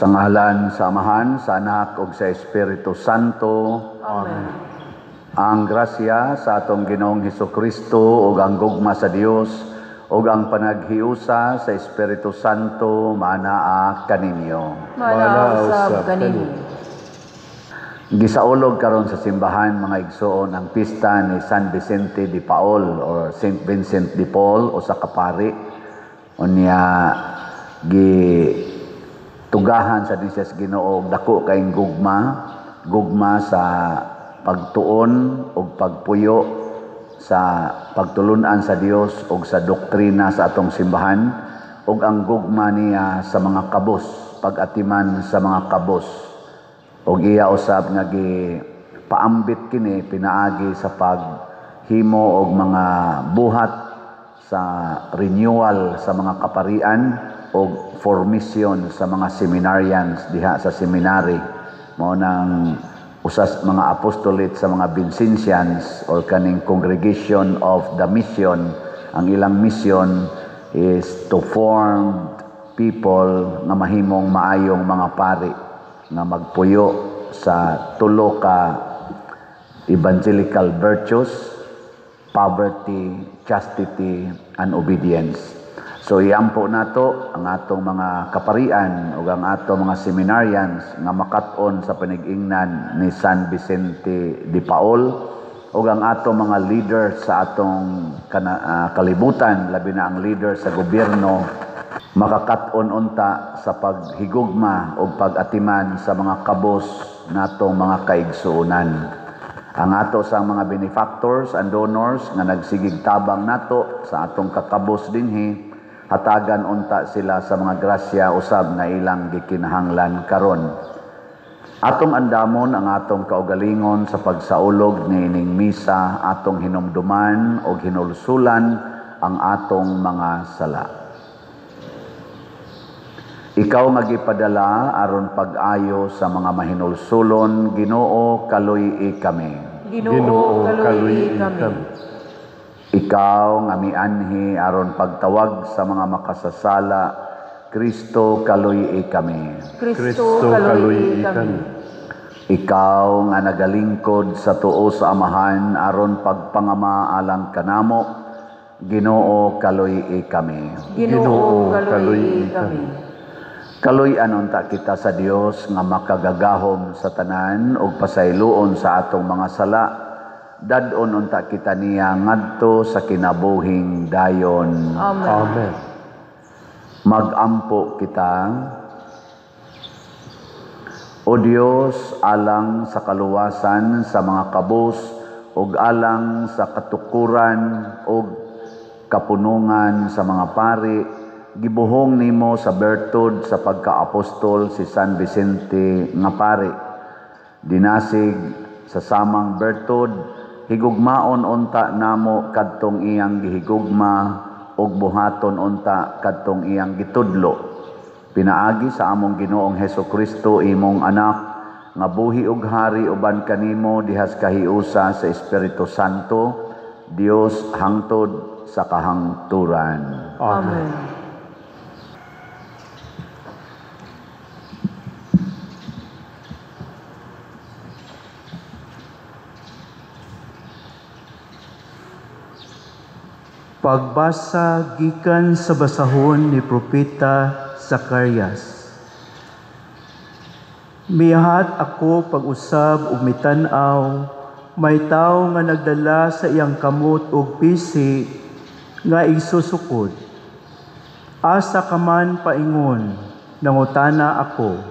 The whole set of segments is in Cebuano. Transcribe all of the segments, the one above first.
Sa ngalan sa Amahan, sa Anak ug sa Espiritu Santo. Amen. Ang grasya sa atong Ginoong Hesukristo ug ang gugma sa Dios ug ang panaghiusa sa Espiritu Santo maanaa kaninyo. Maanaa usab kaninyo. Gisaulog karon sa simbahan, mga igsoon, ang pista ni San Vicente de Paul or Saint Vincent de Paul o sa kapari. Unya gi tugahan sa Dios Ginoo og dako kaayong gugma, gugma sa pagtuon ug pagpuyo sa pagtulun-an sa Dios ug sa doktrina sa atong simbahan, ug ang gugma niya sa mga kabos, pag-atiman sa mga kabos. Ug iya usab nga gi paambit kini pinaagi sa paghimo og mga buhat sa renewal sa mga kaparian og formation sa mga seminarians diha sa seminary. Mao nang usas mga apostolate sa mga Vincentians or kaning Congregation of the Mission. Ang ilang mission is to form people nga mahimong maayong mga pari nga magpuyo sa tulo ka evangelical virtues: poverty, chastity, and obedience. So iampo nato ang atong mga kaparian ug ang atong mga seminarians nga makat-on sa panigingnan ni San Vicente de Paul, ug ang atong mga leaders sa atong kalibutan, labi na ang leader sa gobyerno, makakat-on unta sa paghigugma ug pag-atiman sa mga kabos natong mga kaigsuonan. Ang ato sa mga benefactors and donors nga nagsigig tabang nato sa atong kakabos dinhi, hatagan unta sila sa mga grasya usab nga ilang gikinahanglan karon. Atong andamon ang atong kaugalingon sa pagsaulog niining misa, atong hinumduman og hinulsulan ang atong mga sala. Ikaw nga gipadala aron pag-ayo sa mga mahinulsulon, Ginoo, kaluy-i kami. Ginoo, kaluy-i kami. Ikaw nga mianhi aron pagtawag sa mga makasasala, Kristo, kaluy-i kami. Kristo, kaluy-i kami. Ikaw nga nagalingkod sa tuo sa Amahan aron pagpangama alang kanamo, Ginoo, kaluy-i kami. Ginoo, kaluy-i kami. Kaluy-an unta kita sa Dios nga makagagahom sa tanan ug pasayloon sa atong mga sala. Dad-on unta kita niya ngadto sa kinabuhing dayon. Amen. Amen. Magampo kita. O Dios, alang sa kaluwasan sa mga kabos ug alang sa katukuran ug kapunungan sa mga pari, gibuhong nimo sa bertud sa pagkaapostol si San Vicente nga pari. Dinasig sa samang bertud, higugmaon unta namo kadtong iyang gihigugma ug buhaton unta kadtong iyang gitudlo. Pinaagi sa among Ginoong Hesukristo, imong anak, nga buhi ug hari uban kanimo dihas kahiusa sa Espiritu Santo, Dios hangtod sa kahangturan. Amen. Pagbasa gikan sa basahon ni Propeta Zacarias. Mihat ako pag-usab ug mitan-aw, may tawo nga nagdala sa iyang kamot og pisi nga igsusukod. Asa ka man paingon, nangutana ako.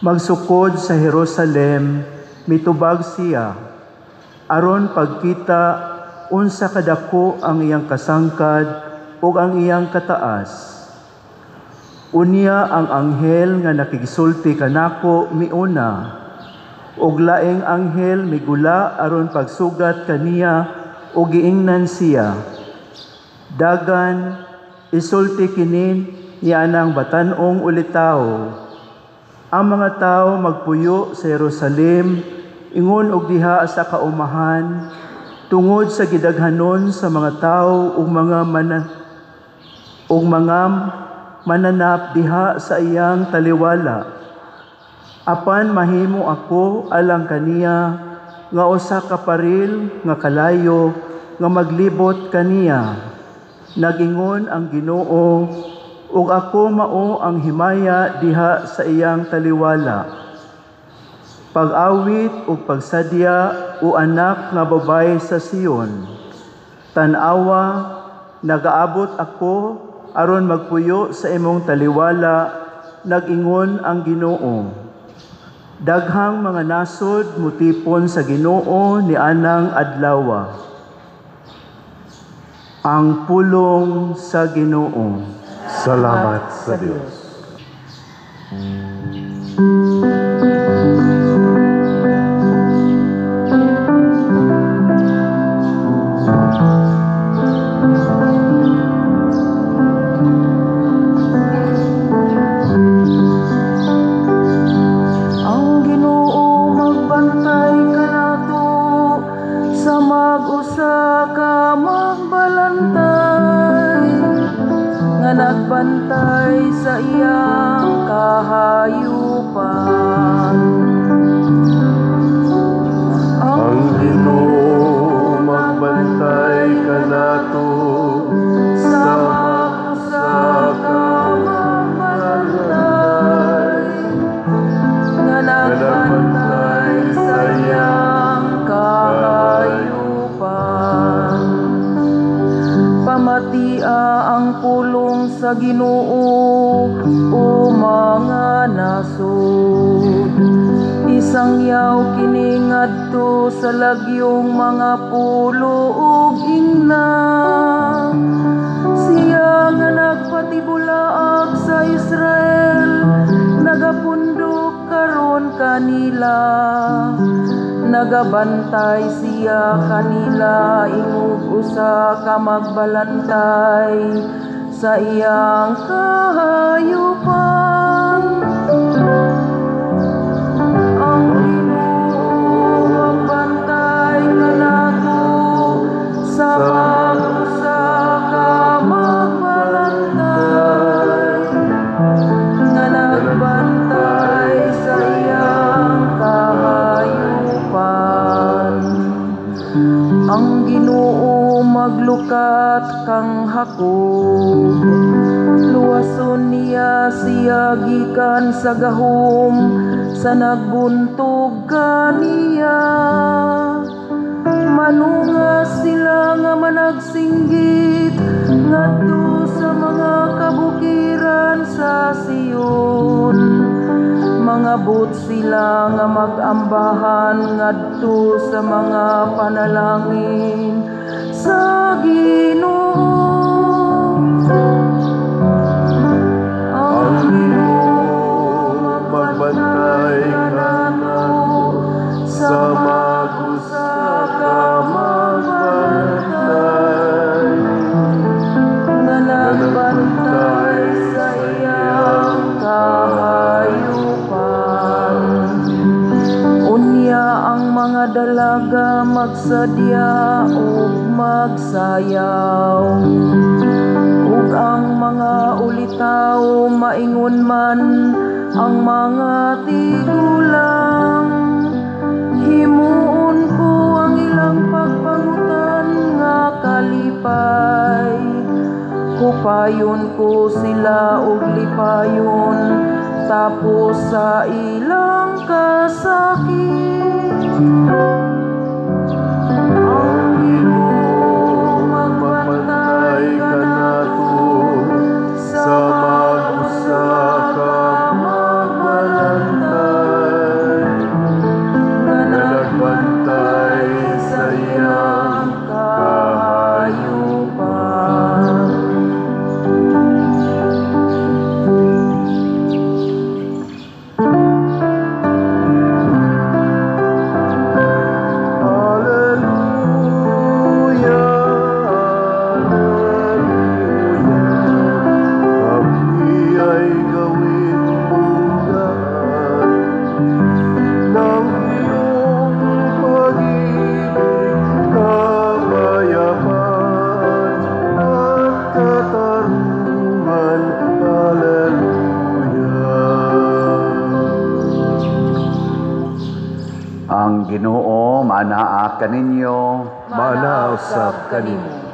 Magsukod sa Jerusalem, mitubag siya, aron pagkita unsa kadako ang iyang kasangkad ug ang iyang kataas. Unya ang anghel nga nakigsulti kanako miuna, ug laing anghel migula aron pagsugat kaniya ug giingnan siya. Dagan isulti kini niya nang batan-ong ulitaw. Ang mga tawo magpuyo sa Jerusalem ingon og diha sa kaumahan, tungod sa gidaghanon sa mga tawo ug mga mananap diha sa iyang taliwala. Apan mahimo ako alang kaniya nga usa ka paril nga kalayo nga maglibot kaniya. Nagingon ang Ginoo, ug ako mao ang himaya diha sa iyang taliwala. Pag-awit ug pagsadya, o anak nga babae sa Sion. Tan-awa, nagaabot ako aron magpuyo sa imong taliwala, nag-ingon ang Ginoo. Daghang mga nasod mutipon sa Ginoo ni anang adlawa. Ang pulong sa Ginoo. Salamat sa Dios. Ang Ginoo magbantay kanato sa mag-usa ka magbalantay nga nagbantay sa iyang kahayupan. Ang Ginoo magbantay kanato sa mag-usa ka magbalantay nga nagbantay sa iyang kahayupan. Pamatia ang pulong sa Ginoo, o mga nasod. Isangyaw kini ngadto sa lagyong mga pulo ug ingna. Siya nga nagpatibulaag sa Israel, nagapundok karon kanila. Nagabantay siya kanila ingog usa ka magbalantay sa iyang kahayupan. Ang Ginoo magbantay kanato sa mag-usa ka magbalantay nga nagbantay sa iyang kahayupan. Ang Ginoo maglukat kang Jacob, luwason niya siya gikan sa gahom sa nagbuntog kaniya. Manunga sila nga managsinggit ngadto sa mga kabukiran sa Sion. Mangabot sila nga mag-ambahan ngadto sa mga panalangin sa Ginoo. Ang Ginoo magbantay kanato sa mag-usa ka magbalantay nga nagbantay sa iyang kahayupan. Unya ang mga dalaga magsadya ug magsayaw, ug ang mga ulitaw maingon man ang mga tigulang. Himuon ko ang ilang pagpangutan nga kalipay. Hupayon ko sila og lipayon tapos sa ilang kasakit. Ang Ginoo magbantay kanato sa mag-usa ka magbalantay nga nagbantay sa iyang kahayupan. Alleluia. Maanaa kaninyo. Maanaa usab kanimo.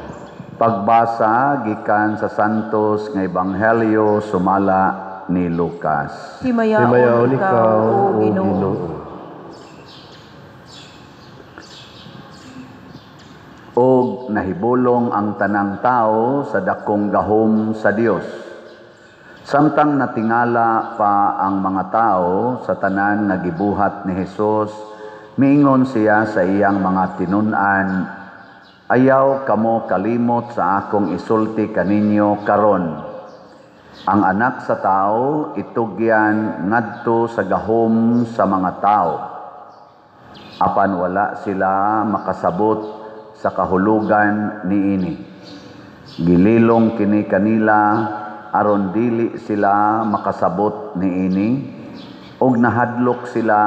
Pagbasa gikan sa Santos nga Ebanghelyo sumala ni Lucas. Himayaon Himayaon ikaw, ikaw, O O Ginoo. Ginoo. Og nahibulong ang tanang tao sa dakong gahom sa Dios. Samtang natingala pa ang mga tao sa tanan nga gibuhat ni Hesus, miingon siya sa iyang mga tinun-an, "Ayaw kamo kalimot sa akong isulti kaninyo karon. Ang anak sa tao itugyan ngadto sa gahom sa mga tao." Apan wala sila makasabot sa kahulugan niini. Gililong kini kanila aron dili sila makasabot niini, ug nahadlok sila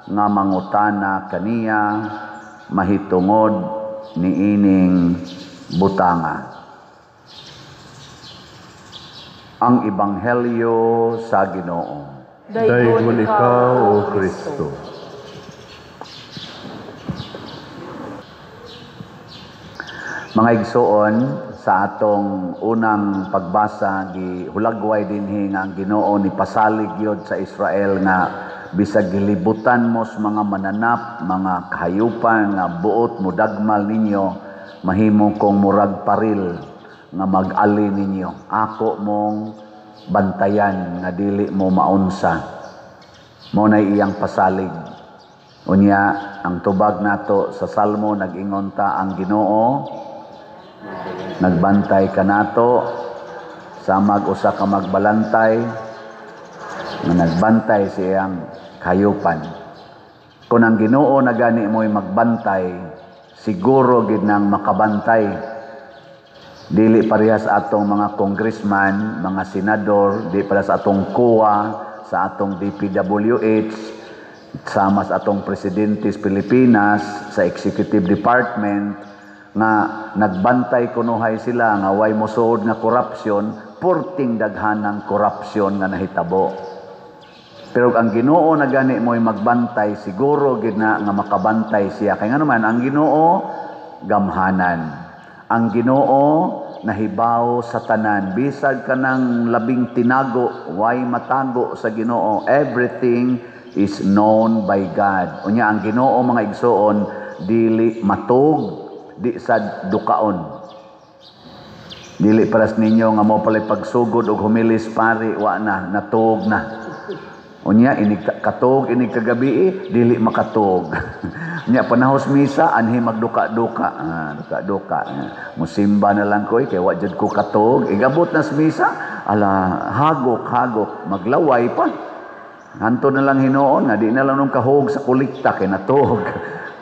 nga mangutana kaniya mahitungod niining butanga. Ang Ebanghelyo sa Ginoo. Daygon ikaw, O Kristo. Mga igsoon, sa atong unang pagbasa gihulagway dinhi nga ang Ginoo ni pasalig gyud sa Israel nga bisag gilibutan mo sa mga mananap, mga kahayupan nga buot mo dagmal ninyo, mahimo kong murag paril nga mag-ali ninyo. Ako mong bantayan nga dili mo maunsa. Mo nay iyang pasalig. Unya ang tubag nato sa Salmo nag-ingon ta ang Ginoo nagbantay kanato samag usa ka magbalantay nga nagbantay sa iyang kahayupan. Kung ang Ginoo na gani mo'y magbantay, siguro gid nang makabantay. Dili parehas atong mga congressman, mga senador, di parehas atong COA, sa atong DPWH, sama sa atong presidente sa Pilipinas, sa executive department, nga nagbantay kunuhay sila nga way mosuod nga korupsyon, purting daghanang korupsyon nga nahitabo. Pero ang Ginoo na gani mo'y magbantay, siguro gid na nga makabantay siya. Kay ngano man ang Ginoo gamhanan. Ang Ginoo nahibaw sa tanan, bisag kanang labing tinago, way matago sa Ginoo. Everything is known by God. Unya ang Ginoo mga igsoon dili matug, di sad dukaon. Dili paras ninyo nga mo palay pagsugod og humilis pari, wa na, natug na. Unya inig katug inig kagabi, dili makatug. Unya panahos misa anhi magduka-duka, duka-duka. Musimba na lang ko kay wa jud ko katug. Igabot na sa misa, ala hagok-hagok, maglaway pa. Hanto na lang hinuon nga di na lang nung kahog sa kolekta kay natug.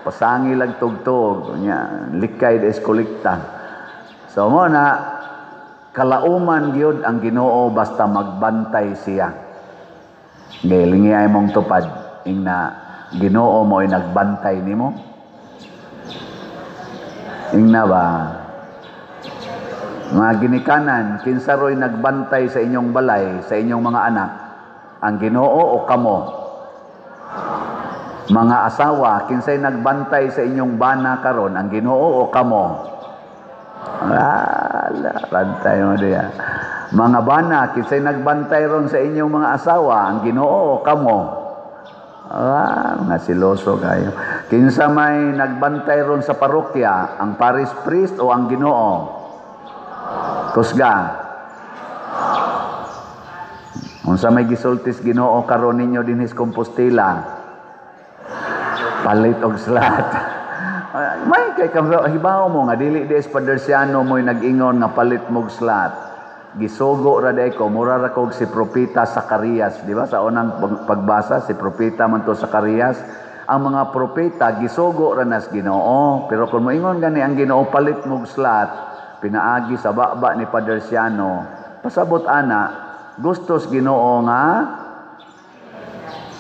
Pasangi lang tugtog, unya likay des kolekta. So mo na kalauman gyud ang Ginoo basta magbantay siya. Gilingi ay mong tupad ingna Ginoo mo'y nagbantay nimo. Ingna ba? Mga ginikanan, kinsa ro'y nagbantay sa inyong balay, sa inyong mga anak? Ang Ginoo o kamo? Mga asawa, kinsay nagbantay sa inyong bana karon, ang Ginoo o kamo? Ala, bantay mo diya. Mga bana, kinsay nagbantay ron sa inyong mga asawa, ang Ginoo o kamo? Ah, mga siloso kayo. Kinsa may nagbantay ron sa parokya, ang parish priest o ang Ginoo? Kusga. Unsa may gisultis Ginoo karon ninyo dinhi sa Compostela? Palit og slat. May kay hibaw mo nga dili di Espaderciano mo'y nag-ingon nga palit mog slat. Gisugo ra day ko, mura ra kog si Propeta Zacarias, di ba? Sa unang pagbasa si Propeta man to Zacarias. Ang mga propeta gisugo ra nas Ginoo, pero kung moingon gani ang Ginoo palit mog slat, pinaagi sa baba ni Paderciano, pasabot ana gustos Ginoo nga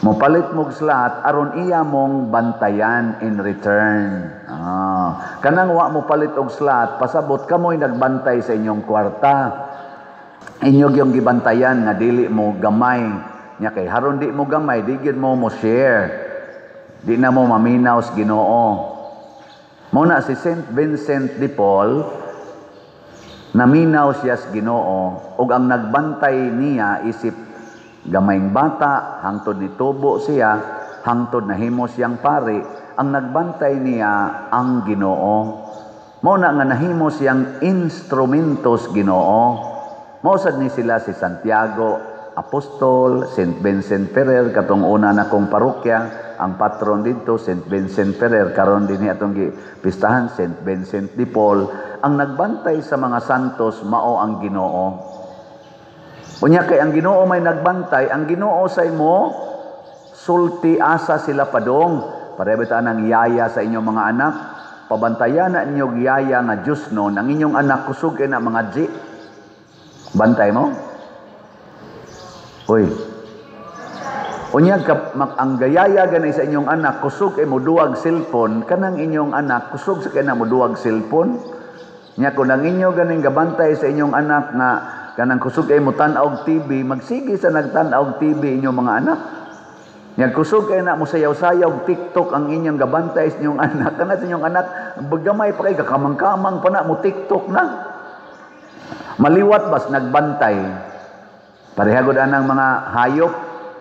mopalit mog slat aron iya mong bantayan in return. Ah, kanang wa mo palit og slat, pasabot kamoy nagbantay sa inyong kwarta. Inyo gyung gibantayan nga dili mo gamay. Nya kay haron di mo gamay, di gyud mo mo share. Di na mo maminaw sa Ginoo. Mao na si Saint Vincent de Paul, naminaw siya sa Ginoo ug ang nagbantay niya isip gamayng bata hangtod nitubo siya, hangtod nahimo siyang pari, ang nagbantay niya ang Ginoo. Mao na nga nahimo siyang instrumentos Ginoo. Mao sad ni sila si Santiago Apostol, Saint Vincent Ferrer, katong una na kong parokya, ang patron didto Saint Vincent Ferrer, karon dinhi atong gipistahan Saint Vincent de Paul. Ang nagbantay sa mga santos mao ang Ginoo. Unya kay ang Ginoo may nagbantay, ang Ginoo sa imo sulti asa sila padong. Pareho bitaw ang yaya sa inyong mga anak, pabantayan na inyong yaya nga Diyos nun, ang inyong anak kusog kay na mga G. Bantay mo? Uy. Unya ang gayaya ganay sa inyong anak kusog kay moduwag cellphone, kanang inyong anak kusog sa kay na moduwag cellphone. Nya kun ang inyo ganing gabantay sa inyong anak nga kanang kusog kay mo tan-aw og TV, magsige sa nagtan-aw og TV inyong mga anak. Nya kusog kay na mo sayaw-sayaw og TikTok ang inyong gabantay sa inyong anak, kana sa inyong anak gamay pa kay kakamang-kamang pa na mo TikTok na. Maliwat bas nagbantay. Pareha gud anang mga hayop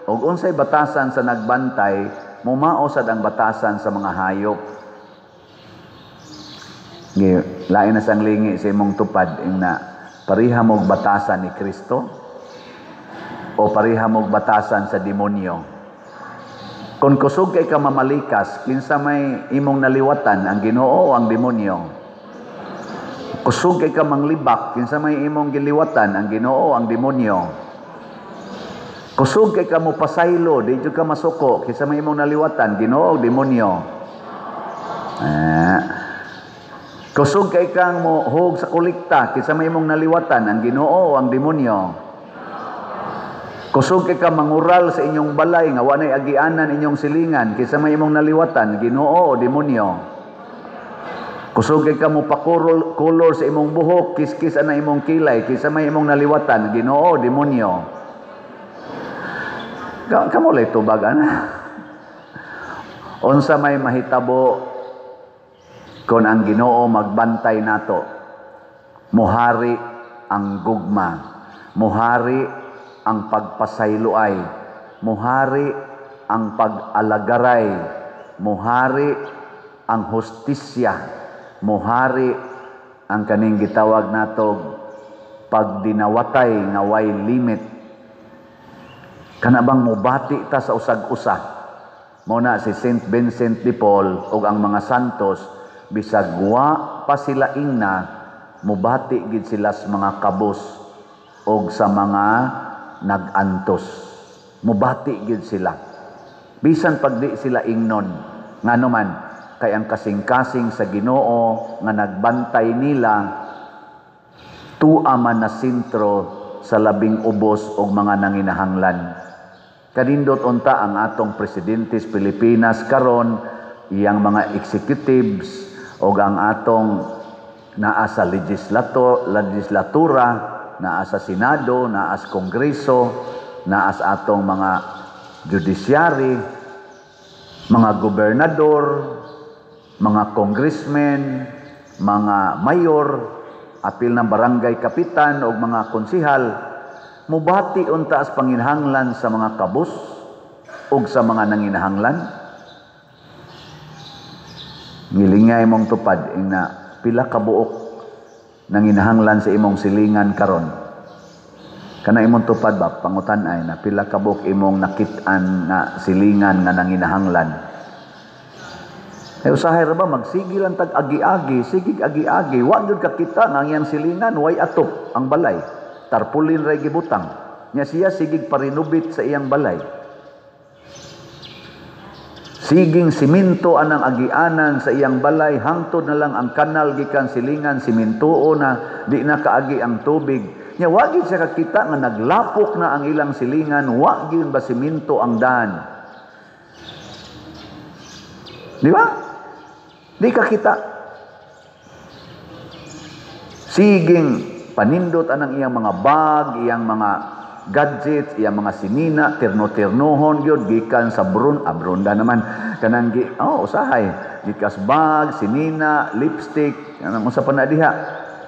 og unsay batasan sa nagbantay, mumao sad ang batasan sa mga hayop. Lain na sang lingi sa imong tupad ing na pareha mog batasan ni Kristo o pareha mog batasan sa demonyo. Kung kusog kay ka mamalikas, kinsa may imong naliwatan, ang Ginoo o ang demonyo? Kusog kay ka manglibak, kinsa may imong giliwatan, ang Ginoo o ang demonyo? Kusog kay ka mo pasaylo, di jud ka masuko, kinsa may imong naliwatan, Ginoo o demonyo? Kusog kay kang mo hug sa kolekta, kinsa may imong naliwatan, ang Ginoo o ang demonyo? Kusog kay ka mangural sa inyong balay nga wa nay agianan inyong silingan, kinsa may imong naliwatan, Ginoo o demonyo? Kusog kay ka mo pakurol color sa imong buhok, kiskis ana imong kilay, kinsa may imong naliwatan, Ginoo o demonyo? Kamo lay tubag ana. Unsa may mahitabo kon ang Ginoo magbantay nato? Muhari ang gugma, muhari ang pagpasayloay, muhari ang pag-alagaray, muhari ang hustisya, muhari ang kaning gitawag nato pagdinawatay nga way limit. Kana bang mubati ta sa usag-usa? Mao na si Saint Vincent de Paul ug ang mga santos, bisag wa pa sila ingna, mubati gid sila sa mga kabos og sa mga nag-antos. Mubati gid sila. Bisan pag di sila ingnon, ngano man kay ang kasing-kasing sa Ginoo nga nagbantay nila tua man na sentro sa labing ubos og mga nanginahanglan. Kanindot unta ang atong presidente sa Pilipinas karon, iyang mga executives og ang atong naa sa legislatura, naa sa Senado, naa sa Kongreso, naa sa atong mga judiciary, mga gobernador, mga congressmen, mga mayor, apil ng barangay kapitan o mga konsihal, mubati unta as panginahanglan sa mga kabus ug sa mga nanginahanglan. Ngilingay mong tupad ing na pila ka buok nanginahanglan sa imong silingan karon. Kana imong tupad ba pangutan ay na pila ka buok imong nakit-an na silingan nga nanginahanglan. Ay usahay ra ba magsigil ang tag agi-agi, sigig agi-agi, wa gyud kakita nga ang iyang silingan way atop ang balay. Tarpulin ray gibutang. Nya siya sigig parinubit sa iyang balay. Siging siminto anang agianan sa iyang balay, hangtod na lang ang kanal gikan silingan simintuo na, di na kaagi ang tubig. Nya wa gyud siya kakita nga naglapok na ang ilang silingan, wa gyud ba siminto ang daan. Di ba? Di kakita. Siging panindot anang iyang mga bag, iyang mga gadgets, iyang mga sinina, tirno-tirnohon gyud gikan sa brun, ah, brunda naman kanang gi, oh, usahay gikas bag, sinina, lipstick, kanang unsa pa na diha.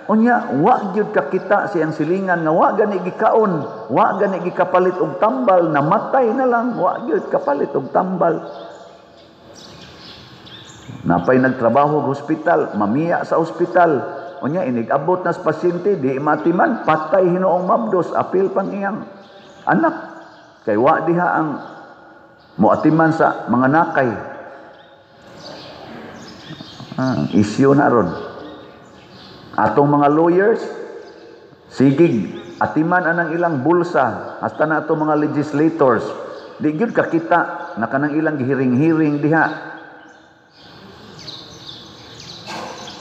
Unya wa gyud kakita siyang silingan nga wa gani gikaon, wa gani gikapalit og tambal, namatay na lang, wa gyud kapalit og tambal. Napay nagtrabaho og hospital, mamiya sa ospital. Unya inig-abot na sa pasyente, di matiman, patay hinuong mabdos, apil pang iyang anak. Kay wa diha ang muatiman sa mga nakay. Ah, issue na ron. Atong mga lawyers, sigig, atiman anang ilang bulsa, hasta na atong mga legislators, di gyud kakita na kanang ilang gihiring-hiring diha.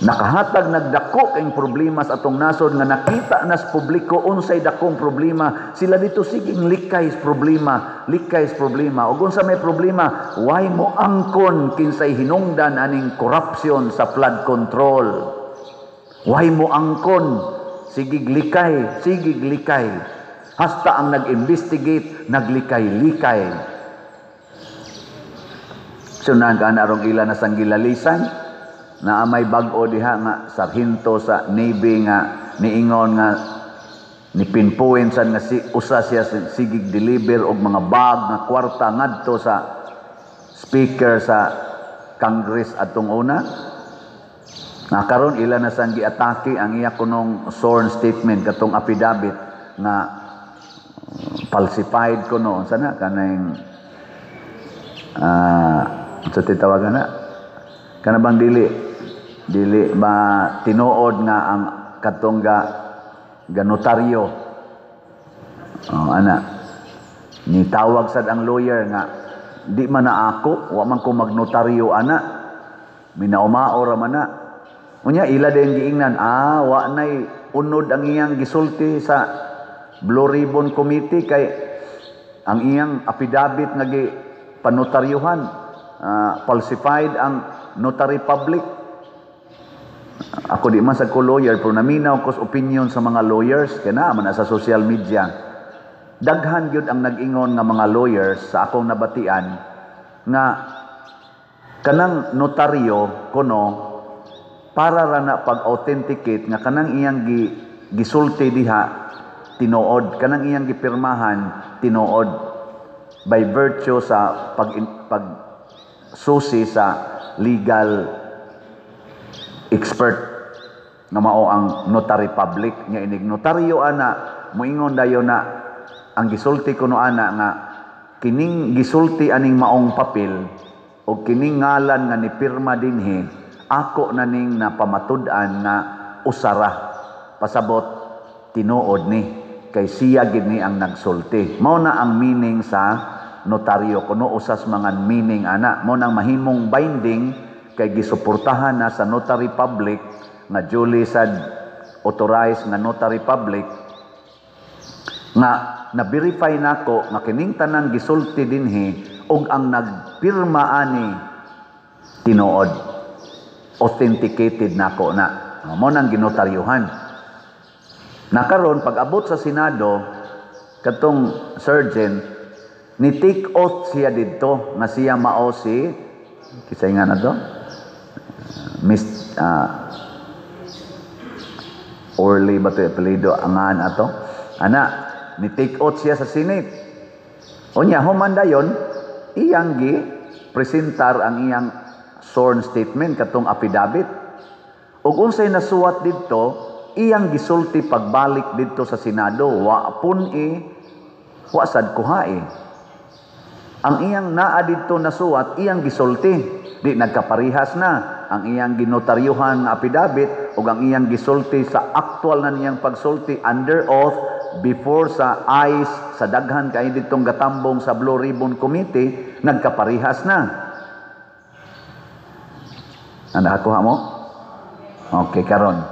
Nakahatag nagdako kayong problema sa atong nasod nga nakita na sa publiko unsay dakong problema, sila dito siging likay sa problema, likay sa problema. Ug unsa may problema, why mo angkon kinsay hinungdan aning corruption sa flood control? Why mo angkon? Sigig likay, sigig likay. Hasta ang nag-investigate, naglikay-likay. So nang kanarong ila na sanggilalisan, na may bag-o diha nga sarhinto sa Navy nga niingon nga ni pinpoint sad nga si usa siya sigig deliver og mga bag nga kwarta ngadto sa speaker sa Congress atong una. Nga karon ila na sang giatake ang iya kunong sworn statement katong affidavit nga falsified kuno, unsa na kanang sa titawagan na kana bang dili dili ba tinuod nga ang katong ga notaryo. Oh, ana ni tawag sad ang lawyer nga di man na ako, wa man ko magnotaryo ana, minaumao ra man na. Unya ila din giingnan, wa nay unod ang iyang gisulti sa Blue Ribbon Committee kay ang iyang affidavit nga gi panotaryuhan, falsified ang notary public. Ako di man sa ko lawyer pero naminaw ko sa opinion sa mga lawyers kay naa man sa social media. Daghan gyud ang nag-ingon nga mga lawyers sa akong nabatian nga kanang notaryo kuno para ra na pag-authenticate nga kanang iyang gisulti diha tinuod, kanang iyang gipirmahan tinuod by virtue sa pag susi sa legal expert nga mao ang notary public. Nga inig notaryo ana moingon dayon na ang gisulti kuno ana nga kining gisulti aning maong papel o kining ngalan nga nipirma dinhi, ako na ning napamatud-an nga usara, pasabot tinuod ni kay siya gid ni ang nagsulti. Mao na ang meaning sa notaryo kuno, usas mga meaning ana. Mao nang mahimong binding kay gisuportahan na sa notary public nga duly sad authorized nga notary public nga na-verify nako nga kining tanan gisulti dinhi ug ang nagpirma ani tinuod, authenticated nako na. Mao nang ginotaryuhan. Nakaron pag abot sa Senado katong sergeant ni take oath siya didto nga siya mao si kisay nga na to Miss Orly ba to apelyido angan ato ana ni take oath siya sa Senate. Unya human dayon iyang gi presentar ang iyang sworn statement katong affidavit. Ug unsay nasuwat didto iyang gisulti pagbalik didto sa Senado, wa pun i wa sad kuhae. Ang iyang naa didto nasuwat iyang gisulti, di nagkaparihas na ang iyang ginotaryuhan nga affidavit ug ang iyang gisulti sa aktual na niyang pagsulti under oath before sa eyes sa daghan kay didtong gatambong sa Blue Ribbon Committee, nagkaparihas na. Ano nakakuha mo? Okay, karon.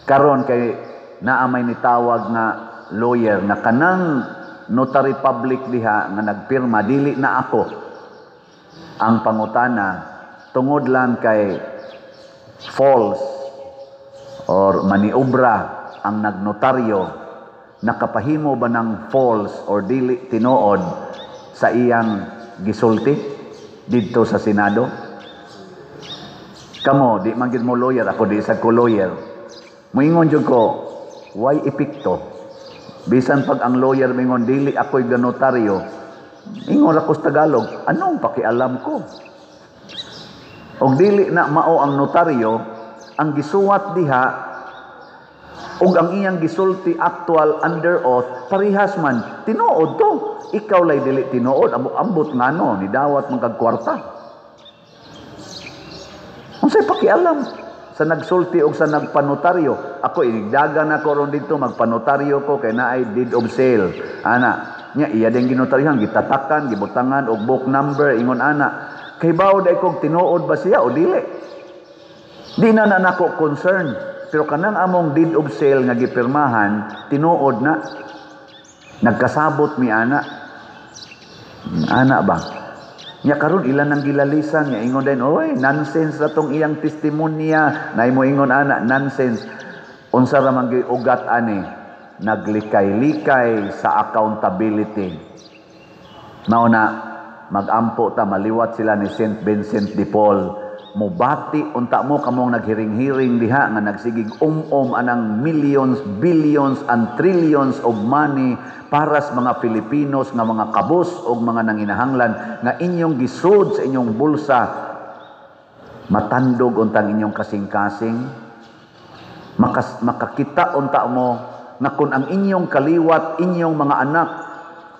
Karon kay naa may nitawag nga lawyer nga kanang notary public diha nga nagpirma dili na ako ang pangutana tungod lang kay false or maniobra ang nagnotaryo. Nakapahimo ba ng false or dili tinuod sa iyang gisulti didto sa Senado? Kamo, di man gid mo lawyer, ako di sad ko lawyer. Moingon jud ko, way epekto? Bisan pag ang lawyer mingon, "Dili ako'y ganotaryo," ingon ako sa Tagalog, "Anong pakialam ko?" Og dili na mao ang notaryo, ang gisuwat diha ug ang iyang gisulti actual under oath, parehas man, tinuod to. Ikaw lay dili tinuod, ambot ngano ni dawat man kag kwarta. Unsay pakialam sa nagsulti og sa nagpanotaryo? Ako, inigdagan ako ron dito, magpanotaryo ko kay naay deed of sale. Ana, nya iya din ginotaryohan, gitatakan, gibutangan og book number, ingon ana. Kay bawo day kog tinuod ba siya o dili. Di na na nako concern. Pero kanang among deed of sale nga gipirmahan, tinuod na. Nagkasabot mi ana. Ana ba? Nya karon ilan nang gilalisan nga ingon din, "Oy, nonsense ra tong iyang testimonya." Nay mo ingon ana, nonsense. Unsa ra man gyud ugat ani? Naglikay-likay sa accountability. Mao na magampo ta maliwat sila ni Saint Vincent de Paul. Mubati unta mo, kamong naghiring-hiring diha nga nagsigig um-um anang millions, billions and trillions of money para sa mga Filipinos nga mga kabus o mga nanginahanglan nga inyong gisud sa inyong bulsa. Matandog untang inyong kasing-kasing. Makakita unta mo nga kung ang inyong kaliwat, inyong mga anak,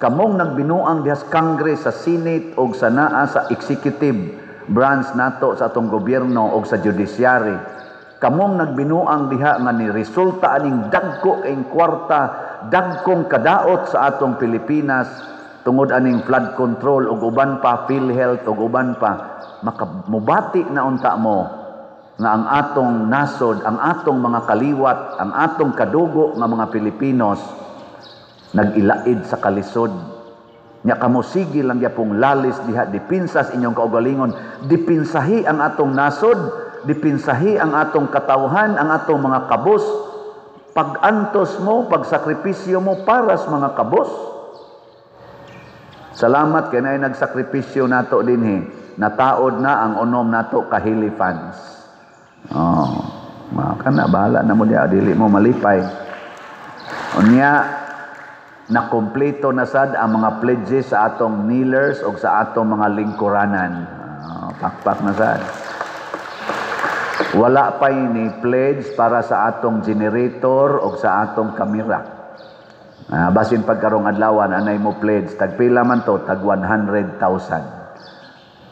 kamong nagbinuang diha sa Congress, sa Senate o sa naa sa executive branch nato sa atong gobyerno o sa judiciary, kamong nagbinuang diha nga ni resulta aning dagko kayong kwarta, dagkong kadaot sa atong Pilipinas tungod aning flood control ug uban pa, PhilHealth ug uban pa, makamubati na unta mo nga ang atong nasod, ang atong mga kaliwat, ang atong kadugo nga mga Pilipinos nag-ilaid sa kalisod. Nya kamo sige lang gyapong lalis diha, depensa sa inyong kaugalingon, dipinsahi ang atong nasod, dipinsahi ang atong katawhan, ang atong mga kabus. Pag-antos mo, pagsakripisyo mo para sa mga kabus. Salamat kay naay nagsakripisyo nato dinhi. Nataod na ang unom nato kahili fans. Oh, maka na bahala na mo diha, dili mo malipay. Unya nakumpleto na sad ang mga pledges sa atong kneelers o sa atong mga lingkuranan. Oh, pakpak na sad. Wala pa ni pledge para sa atong generator o sa atong kamera. Basin pagkarong adlawan anay mo pledge, tagpila man to? Tag 100,000.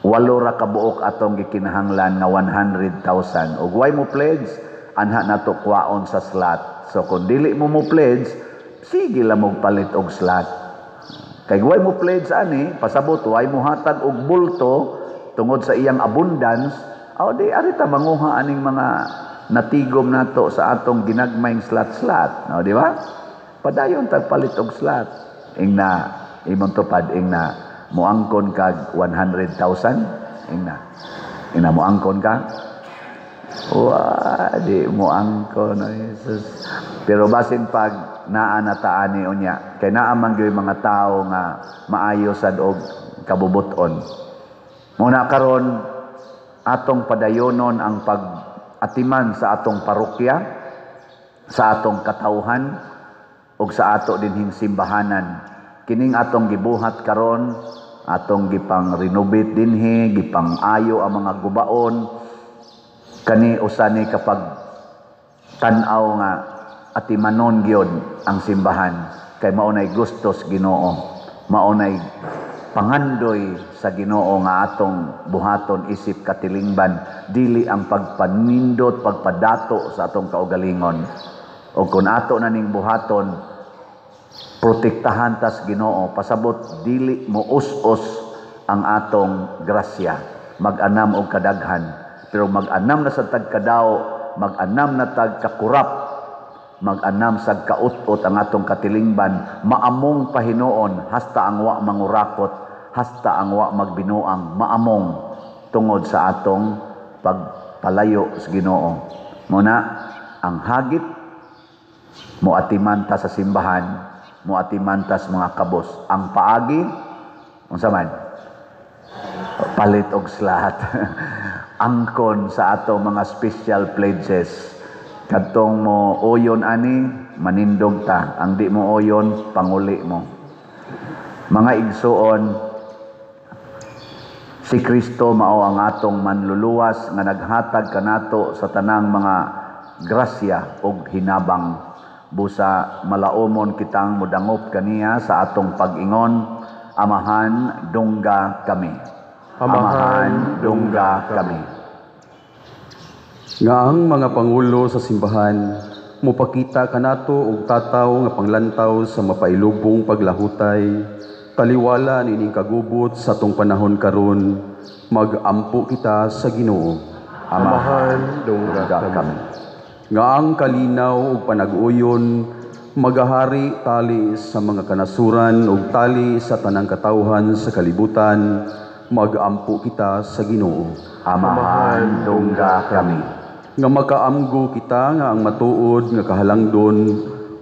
8 ra ka buok atong gikinahanglan nga 100,000. Ug way mo pledge, anha nato kwaon sa slot. So kung dili mo mo pledge, sige lang mo palit og slot. Kay way mo pledge ani, pasabot way mo hatag og bulto tungod sa iyang abundance, aw di ari ta manguha aning mga natigom nato sa atong ginagmayng slot-slot. No, di ba? Padayon tag palit og slot. Ingna imong tupad, ingna moangkon kag 100,000, ingna. Ingna moangkon ka? Wa, di moangkon, oh, Jesus. Pero basin pag naa na taani unya, kay naa man gyud mga tawo nga maayo sad og kabubuton. Muna karon atong padayonon ang pag-atiman sa atong parokya, sa atong katawhan ug sa ato dinhing simbahanan. Kining atong gibuhat karon, atong gipang renovate dinhi, gipang ayo ang mga gubaon, kani usa ni kapag tan-aw nga atimanon gyud ang simbahan kay mao nay gustos Ginoo, mao nay pangandoy sa Ginoo nga atong buhaton isip katilingban, dili ang pagpanindot, pagpadato sa atong kaugalingon. O kung ato na ning buhaton, protektahan tas Ginoo, pasabot dili mo us-us ang atong grasya, mag-anam og kadaghan. Pero mag-anam na sa tagkadaw, mag-anam na tag kakurap, mag-anam sa kaut-ut ang atong katilingban, maamong pahinuon hasta ang wa mangurakot, hasta ang wa magbinuang, maamong tungod sa atong pagpalayo sa Ginoo. Muna ang hagit Moatiman ta sa simbahan, moatiman ta sa mga kabos. Ang paagi unsa man? Palit og slat. Angkon sa ato mga special pledges. Kadtong mo oyon ani, manindog ta. Ang di mo oyon, panguli mo. Mga igsuon, si Kristo mao ang atong manluluwas nga naghatag kanato sa tanang mga grasya ug hinabang. Busa malaumon kitang mudangop kaniya sa atong pag-ingon, Amahan, dungga kami. Amahan, dungga kami. Nga ang mga pangulo sa simbahan mopakita kanato og tataw nga panglantaw sa mapailubong paglahutay, taliwala nining kagubot sa atong panahon karon, magampo kita sa Ginoo. Amahan, dungga kami. Nga ang kalinaw ug panag-uyon magahari tali sa mga kanasuran ug tali sa tanang katawhan sa kalibutan, magampo kita sa Ginoo. Amahan, dungga kami. Nga makaamgo kita nga ang matuod nga kahalangdon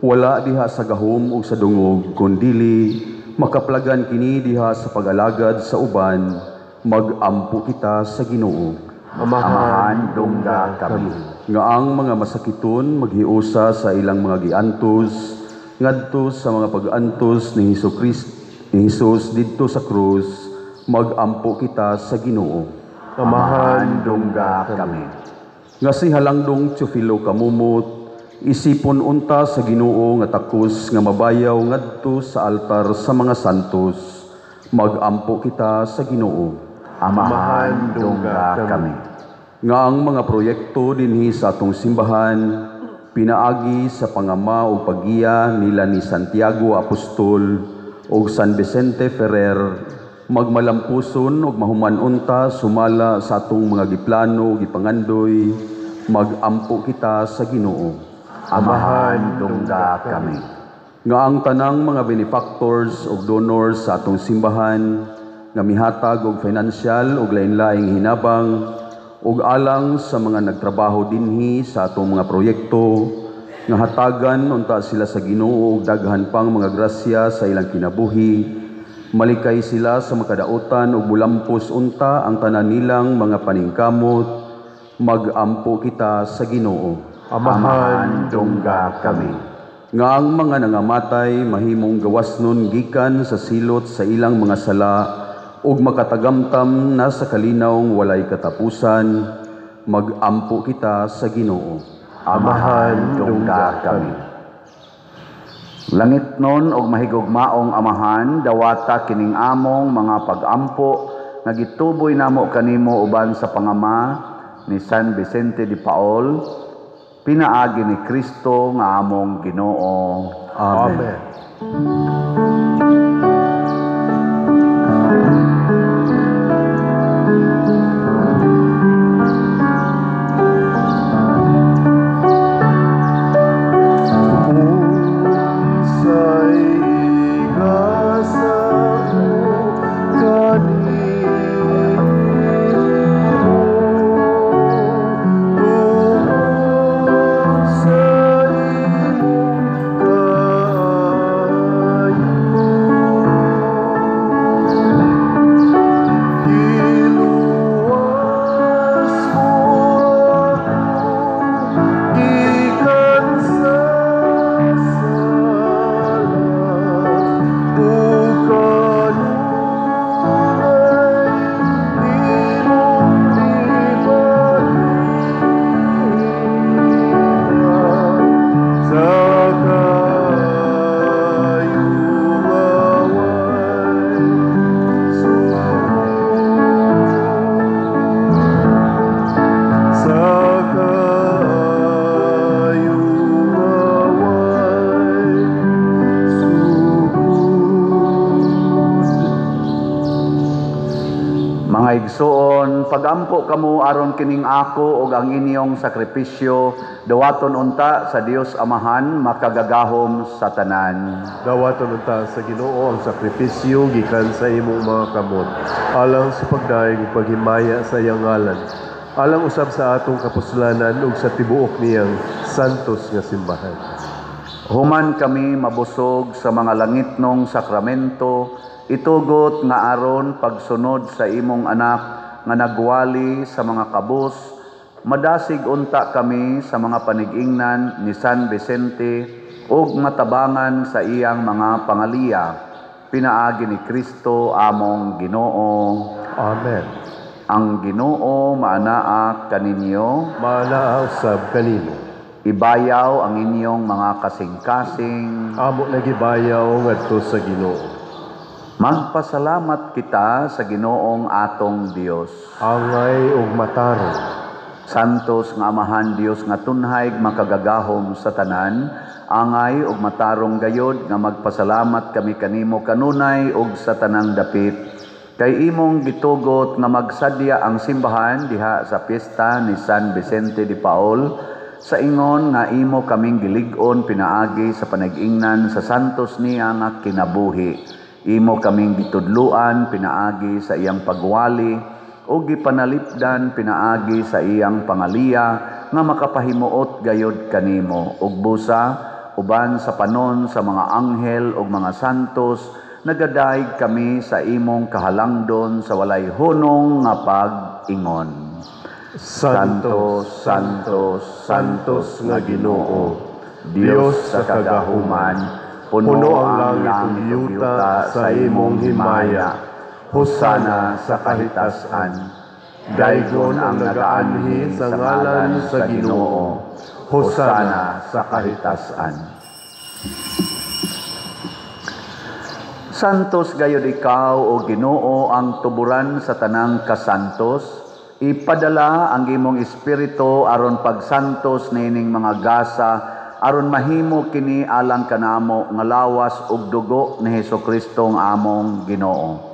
wala diha sa gahom ug sa dungog, kundili makaplagan kini diha sa pag-alagad sa uban, magampo kita sa Ginoo. Amahan, dungga kami. Nga ang mga masakiton maghiusa sa ilang mga giantos ngadto sa mga pag-antos ni Hesus ni Hesus didto sa krus, magampo kita sa Ginoo. Amahan, dungga kami. Nga si halangdong Teofilo kamumot, isipon unta sa Ginoo nga takos nga mabayaw ngadto sa altar sa mga santos, magampo kita sa Ginoo. Amahan, dungga kami. Nga ang mga proyekto dinhi sa atong simbahan pinaagi sa pangama o paggiya nila ni Santiago Apostol ug San Vicente Ferrer, magmalampuson ug mahuman unta sumala sa atong mga giplano ug gipangandoy, magampo kita sa Ginoo. Amahan, dungga kami. Nga ang tanang mga benefactors ug donors sa atong simbahan nga mihatag og financial ug lain-laing hinabang ug alang sa mga nagtrabaho dinhi sa atong mga proyekto, nga hatagan unta sila sa Ginoo og daghan pang mga grasya sa ilang kinabuhi, malikay sila sa makadautan ug mulampos unta ang tanan nilang mga paningkamot, magampo kita sa Ginoo. Amahan, dungga kami. Nga ang mga nangamatay mahimong gawasnon gikan sa silot sa ilang mga sala ug makatagamtam na sa kalinawng walay katapusan, magampo kita sa Ginoo. Amahan, dungga kami. Langit nun og mahigugmaong Amahan, dawata kining among mga pag-ampo nga gituboy namo kanimo uban sa pangama ni San Vicente de Paul, pinaagi ni Kristo nga among Ginoo. Amen. Amen. Mga igsoon, pagampo kamo aron kining ako og ang inyong sakripisyo dawaton unta sa Dios Amahan makagagahom sa tanan. Dawaton unta sa Ginoo ang sakripisyo gikan sa imong mga kamot, alang sa pagdayeg ug paghimaya sa iyang ngalan, alang usab sa atong kapuslanan ug sa tibuok niyang santos nga simbahan. Human kami mabusog sa mga langitnong sakramento, itugot nga aron pagsunod sa imong anak nga nagwali sa mga kabus, madasig unta kami sa mga panigingnan ni San Vicente ug matabangan sa iyang mga pangaliya. Pinaagi ni Kristo among Ginoo. Amen. Ang Ginoo maanaa kaninyo. Maanaa usab kanimo. Ibayaw ang inyong mga kasing-kasing. Amo nagibayaw ngadto sa Ginoo. Magpasalamat kita sa Ginoong atong Dios. Angay ug matarong. Santos nga Amahan Dios nga tunhay makagagahom sa tanan, angay ug matarong gayod nga magpasalamat kami kanimo kanunay ug sa tanang dapit. Kay imong gitugot nga magsadya ang simbahan diha sa piyesta ni San Vicente de Paul, sa ingon nga imo kaming gilig-on pinaagi sa panag-ingnan sa santos niya nga kinabuhi. Imo kaming gitudluan pinaagi sa iyang pagwali o gipanalipdan pinaagi sa iyang pangaliya nga makapahimuot gayod kanimo. Ug busa uban sa panon sa mga anghel ug mga santos, nagadayeg kami sa imong kahalangdon sa walay hunong nga pag-ingon. Santo, Santo, Santos nga Ginoo, Dios sa kagahuman, puno ang langit ug yuta sa imong himaya. Hosana sa kahitasan. Daygon ang nagaanhi sa ngalan sa Ginoo. Hosana sa kahitasan. Santos gayud ikaw o Ginoo ang tuburan sa tanang kasantos. Ipadala ang imong espiritu aron pagsantos niining mga gasa, aron mahimo kini alang kanamo nga lawas ug dugo ni Hesukristo nga among Ginoo.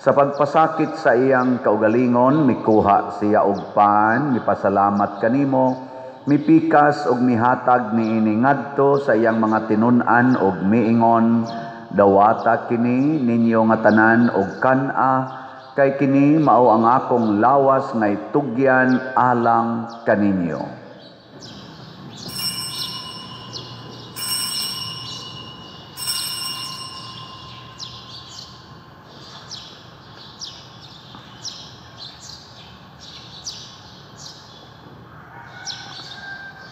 Sa pagpasakit sa iyang kaugalingon, mikuha siya og pan, mipasalamat kanimo, mipikas ug mihatag niini ngadto sa iyang mga tinun-an ug miingon, dawata kini ninyo nga tanan og kan-a, kay kini mao ang akong lawas nga itugyan alang kaninyo.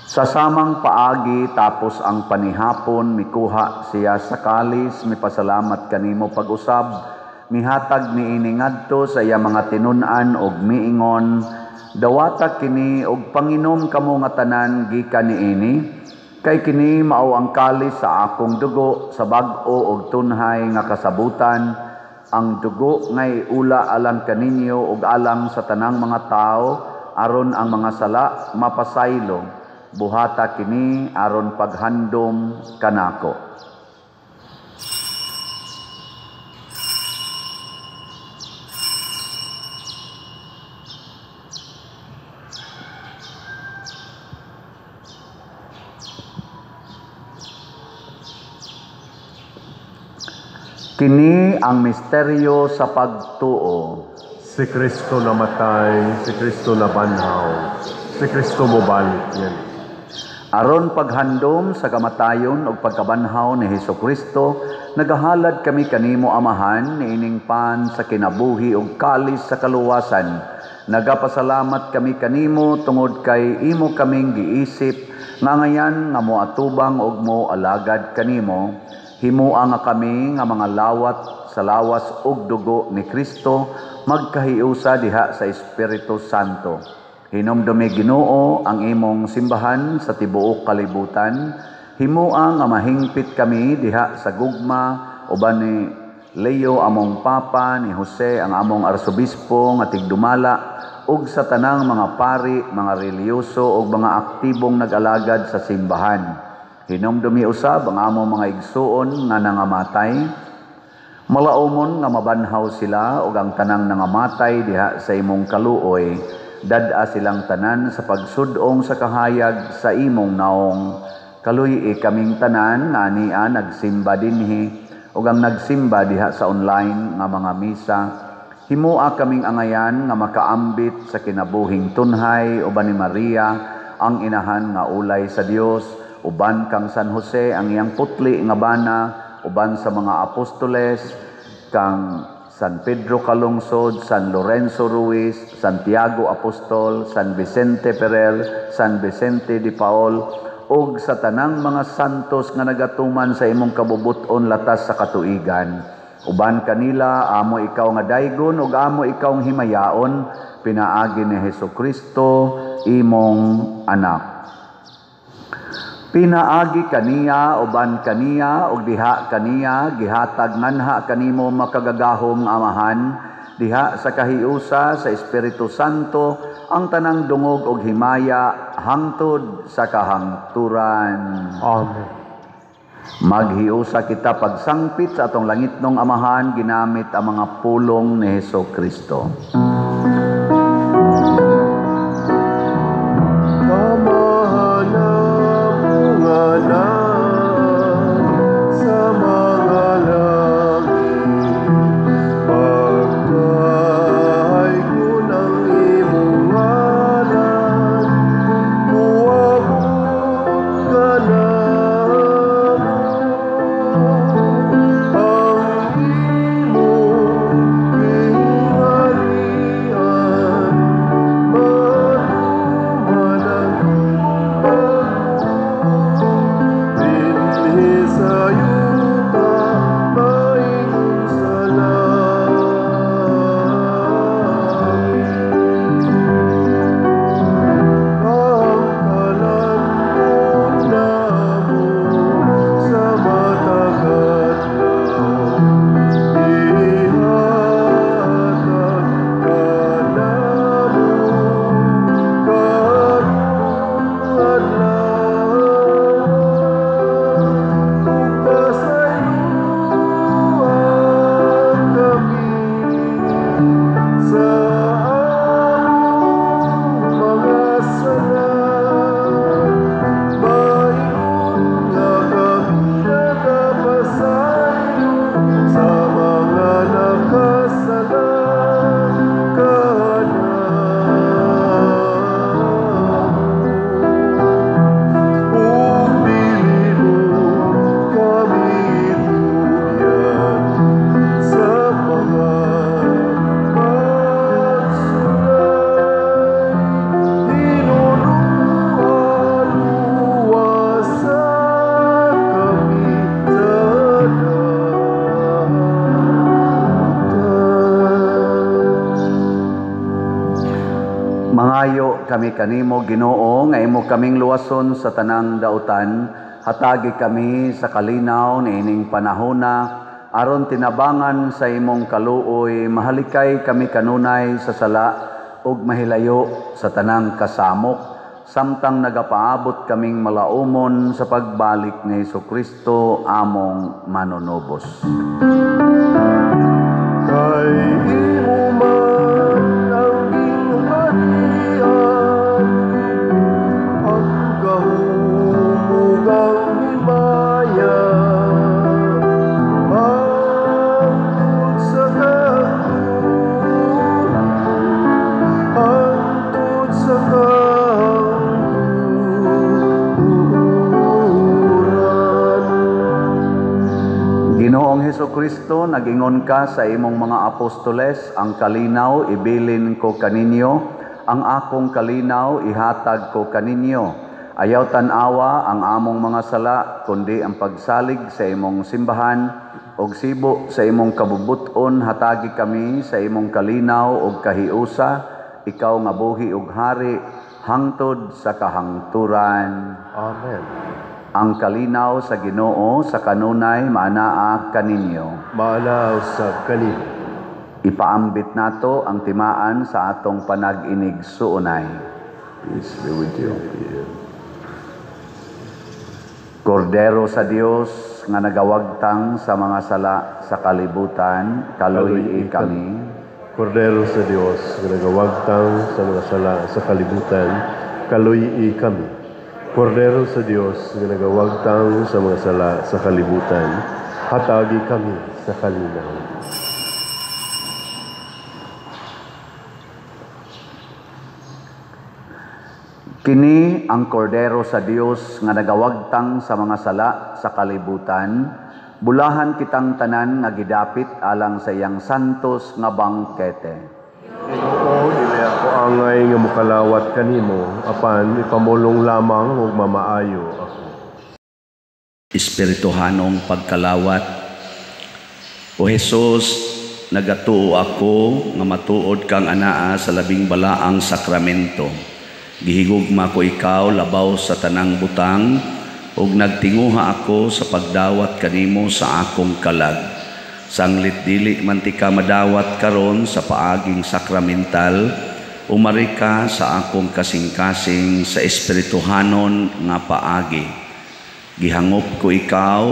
Sa samang paagi tapos ang panihapon, mikuha siya sa kalis, mipasalamat kanimo pag-usab, mihatag niini ngadto sa iya mga tinun-an og miingon, dawata kini og panginom kamo nga tanan gikan niini, kay kini mao ang kalis sa akong dugo sa bag-o og tunhay nga kasabutan, ang dugo ngay ula alang kaninyo ug alang sa tanang mga tawo aron ang mga sala mapasaylo. Buhata kini aron paghandom kanako. Kini ang misteryo sa pagtuo. Si Kristo namatay, si Kristo nabanhaw, si Kristo mobalik yan. Aron paghandom sa kamatayon ug pagkabanhaw ni Hesukristo, nagahalad kami kanimo Amahan niining pan sa kinabuhi ug kalis sa kaluwasan. Nagapasalamat kami kanimo tungod kay imo kaming giisip nga ngayan nga moatubang ug moalagad kanimo. Himua nga kami nga mga lawat sa lawas ug dugo ni Kristo magkahiusa diha sa Espiritu Santo. Hinumdumi Ginoo ang imong simbahan sa tibuok kalibutan. Himua nga mahingpit kami diha sa gugma uban ni Leo among Papa, ni Jose ang among arsobispo nga tigdumala, ug sa tanang mga pari, mga relihiyoso ug mga aktibong nag-alagad sa simbahan. Hinumdumi usab ang among mga igsuon nga nangamatay. Malaumon nga mabanhaw sila ug ang tanang nangamatay diha sa imong kaluoy. Dad-a silang tanan sa pagsudong sa kahayag sa imong naong. Kaluy-i kaming tanan nga ania nagsimba dinhi ug ang nagsimba diha sa online nga mga misa. Himua kaming angayan nga makaambit sa kinabuhing tunhay uban ni Maria ang inahan nga ulay sa Dios, uban kang San Jose ang iyang putli nga bana, uban sa mga apostoles, kang San Pedro Calungsod, San Lorenzo Ruiz, Santiago Apostol, San Vicente Ferrer, San Vicente de Paul, ug sa tanang mga santos nga nagatuman sa imong kabubut-on latas sa katuigan. Uban kanila, amo ikaw nga daygon ug amo ikaw nga himayaon, pinaagi ni Hesukristo imong anak. Pinaagi kaniya, uban kaniya, ug diha kaniya, gihatag nganha kanimo makagagahom nga Amahan, diha sa kahiusa sa Espiritu Santo, ang tanang dungog ug himaya hangtod sa kahangturan. Amen. Maghiusa kita pagsangpit sa atong langitnong Amahan, ginamit ang mga pulong ni Hesukristo. Kami kanimo Ginoo nga imo kaming luwason sa tanang dautan, hatagi kami sa kalinaw niining panahona aron tinabangan sa imong kaluoy, mahalikay kami kanunay sa sala ug mahilayo sa tanang kasamok, samtang nagapaabot kaming malaumon sa pagbalik ni Hesukristo among manunubos. Kay imo man ang gingharian, ang gahom ang himaya, hangtod sa kahangturan, hangtod sa kahangturan. Ginoong Hesukristo, nagingon ka sa imong mga apostoles, ang kalinaw ibilin ko kaninyo, ang akong kalinaw ihatag ko kaninyo. Ayaw tan-awa ang among mga sala, kundi ang pagsalig sa imong simbahan, og sibo sa imong kabubuton, hatagi kami sa imong kalinaw og kahiusa, ikaw nga buhi og hari, hangtod sa kahangturan. Amen. Ang kalinaw sa Ginoo sa kanunay maanaa kaninyo. Maanaa usab kaninyo. Ipaambit nato ang timaan sa atong panag-inig suunay. Peace be with you. Kordero sa Dios nga nagawagtang sa mga sala sa kalibutan, kaluy-i kami. Kordero sa Dios nga nagawagtang sa mga sala sa kalibutan, kaluy-i kami. Kordero sa Dios nga nagawagtang sa mga sala sa kalibutan, hatagi kami sa kalinaw. Kini ang kordero sa Dios nga nagawagtang sa mga sala sa kalibutan. Bulahan kitang tanan nga gidapit alang sa iyang santos nga bangkete. Ginoo, dili ako angay nga mokalawat kanimo, apan ipamulong lamang ug mamaayo ako. Espirituhanong pagkalawat. O Hesus, nagatuo ako nga matuod kang anaa sa labing balaang sakramento. Gihigugma ko ikaw labaw sa tanang butang ug nagtinguha ako sa pagdawat kanimo sa akong kalag. Sanglit dili man ti ka madawat karon sa paaging sakramental, umari ka sa akong kasing-kasing sa espirituhanon nga paagi. Gihangop ko ikaw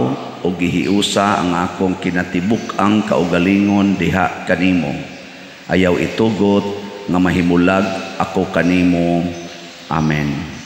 o gihiusa ang akong kinatibuk-ang kaugalingon diha kanimo. Ayaw itugot nga mahimulag ako kanimo. Amen.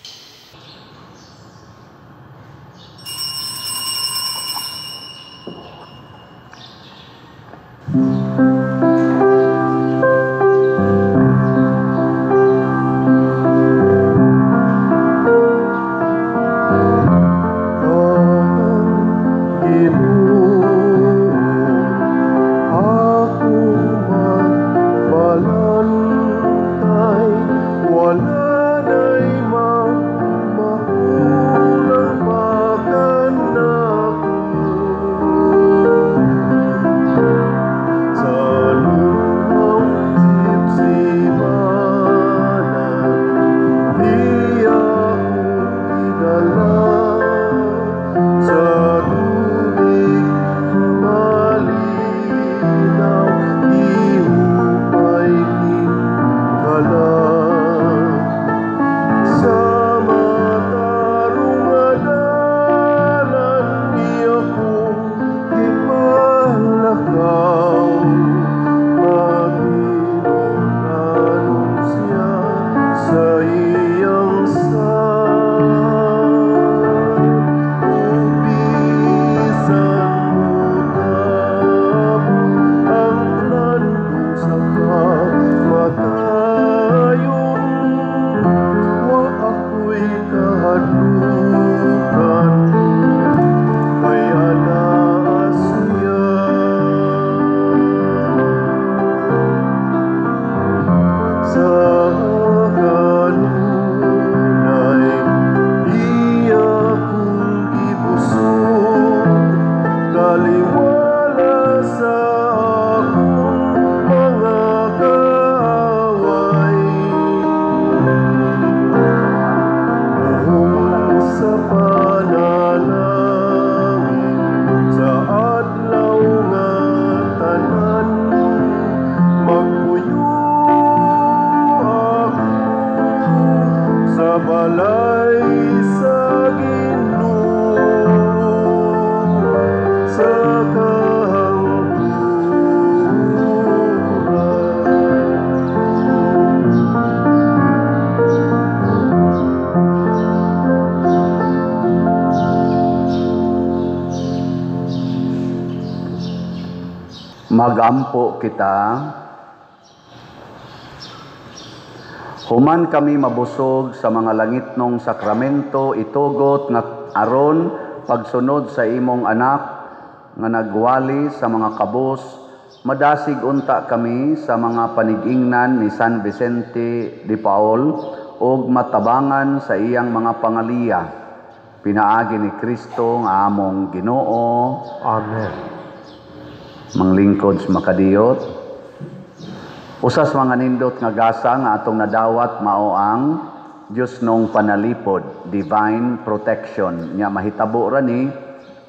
Magampo kita. Human kami mabusog sa mga langitnong sakramento, itugot nga aron pagsunod sa imong anak nga nagwali sa mga kabus, madasig unta kami sa mga panigingnan ni San Vicente de Paul ug matabangan sa iyang mga pangaliya. Pinaagi ni Kristo nga among Ginoo. Amen. Manglingkod sa makadiyot. Usa sa mga nindot nga gasa nga atong nadawat mao ang Dios nong panalipod, divine protection. Nya mahitabo ra ni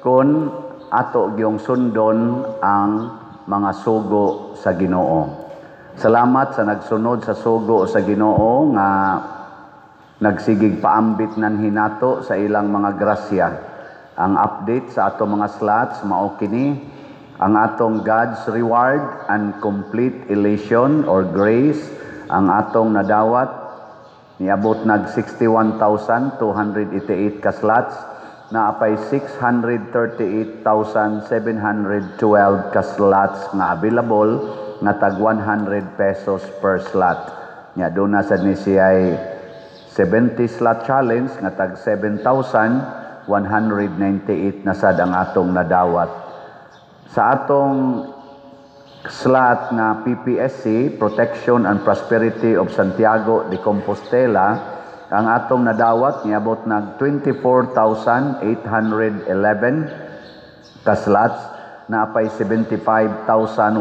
kon ato gyung sundon ang mga sugo sa Ginoo. Salamat sa nagsunod sa sugo sa Ginoo nga nagsigig paambit nan hinato sa ilang mga grasya. Ang update sa ato mga slots mao kini ang atong God's reward and complete elation or grace. Ang atong nadawat niabot nag 61,288 ka slots, naapay 638,712 ka slots nga available nga tag 100 pesos per slot. Nya doon na sad ni siya'y 70 slot challenge nga tag 7,198 na sad ang atong nadawat. Sa atong slot nga PPSC, Protection and Prosperity of Santiago de Compostela, ang atong nadawat niabot nag 24,811 ka slots, naapay 75,189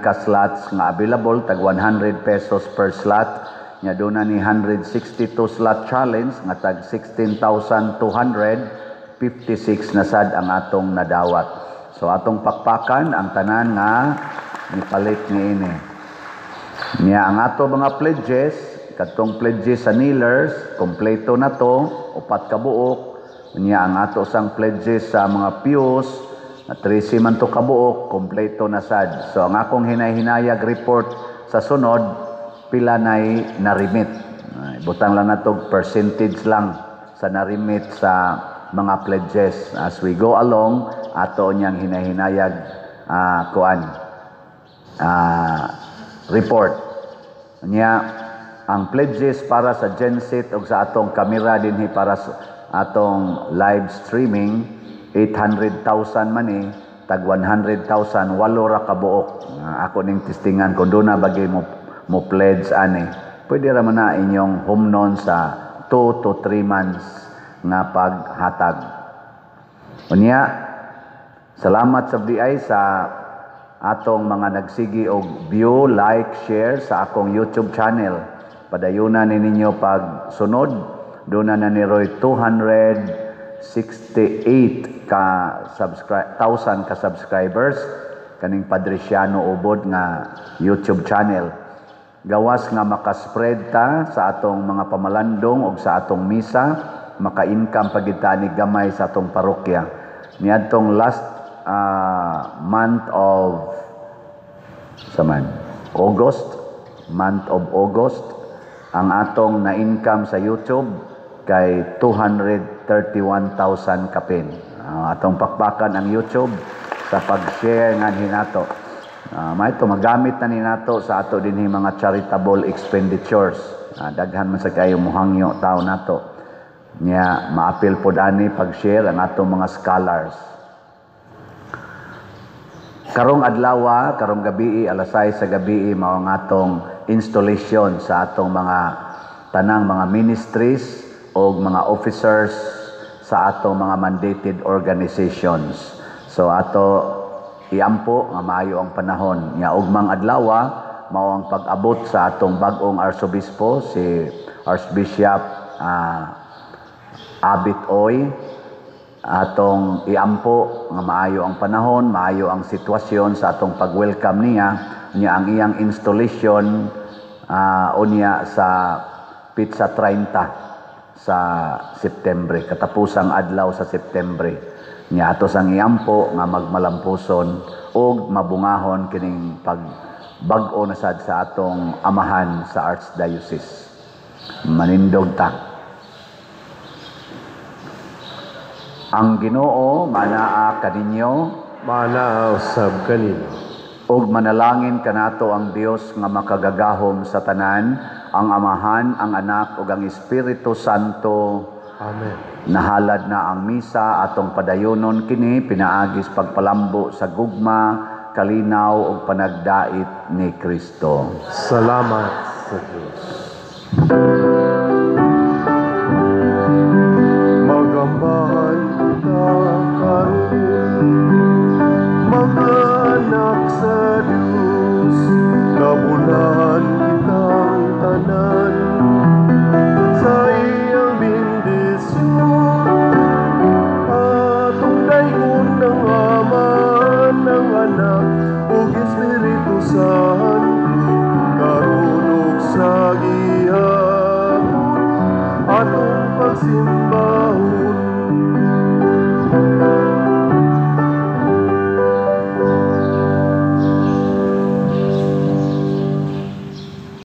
ka slots nga available, tag 100 pesos per slot. Nya duna ni 162 slot challenge nga tag 16,256 na sad ang atong nadawat. So atong pakpakan ang tanan nga nipalit niini. Nya ang ato mga pledges, kadtong pledges sa kneelers, kompleto na to, 4 ka buok. Nya ang ato sang pledges sa mga pews, na 13 man to kabuok, kompleto na sad. So ang akong hinay-hinayag report sa sunod, pila nay narimit. Butang lang nato percentage lang sa narimit sa mga pledges. As we go along, ato niyang hinahinayag kuan report. Niya ang pledges para sa genset o sa atong kamera dinhi para sa atong live streaming, 800,000 man ni, tag 100,000, 8 ra ka buok. Ako ning testingan kung doon na bagay mo pledge ani, pwede ra man na inyong humnon sa 2 to 3 months nga paghatag. Unya, salamat sa DI sa atong mga nagsigi og view, like, share sa akong YouTube channel. Padayunan ni ninyo pagsunod. Doon na ni Roy 268 ka thousand ka subscribers kaning Padriciano Ubod nga YouTube channel. Gawas nga makaspread ta sa atong mga pamalandong og sa atong misa, maka-income pagid ta ni gamay sa atong parokya. Niadtong last month of saman August, month of August, ang atong na-income sa YouTube kay 231,000 kapin. Atong pakpakan ang YouTube sa pag-share nga hinato. May ito magamit na ninato sa ato dinhi mga charitable expenditures. Daghan man sa kayo muhangyo tao nato. Nya maapil pod ani pag-share ang atong mga scholars. Karong adlaw, karong gabi, alas 6 sa gabi, mao ang atong installation sa atong mga tanang mga ministries o mga officers sa atong mga mandated organizations. So ato iampo nga maayo ang panahon. Nya ugmang adlaw mao ang pag-abot sa atong bag-ong arsobispo, si Archbishop Abit Oy. Atong iampo nga maayo ang panahon, maayo ang sitwasyon sa atong pag-welcome niya. Nya ang iyang installation unya sa Pizza 30 sa September, katapusang adlaw sa September. Nya ato sang iampo nga magmalampuson og mabungahon kining pagbag-o na sad sa atong amahan sa Archdiocese. Manindog ta. Ang Ginoo manaa kaninyo, manaa usab kaninyo. Ug manalangin kanato ang Dios nga makagagahom sa tanan, ang Amahan, ang Anak ug ang Espiritu Santo. Amen. Nahalad na ang misa, atong padayonon kini pinaagis pagpalambo sa gugma, kalinaw ug panagdait ni Kristo. Salamat sa Dios. Magambahan ta karon, mga anak sa Dios, nabulahan kitang tanan sa iyang bendisyon. Atong daygon ng Ama, ng Anak ug Espiritu Santo, karon ug sa gihapon, atong pagsimba.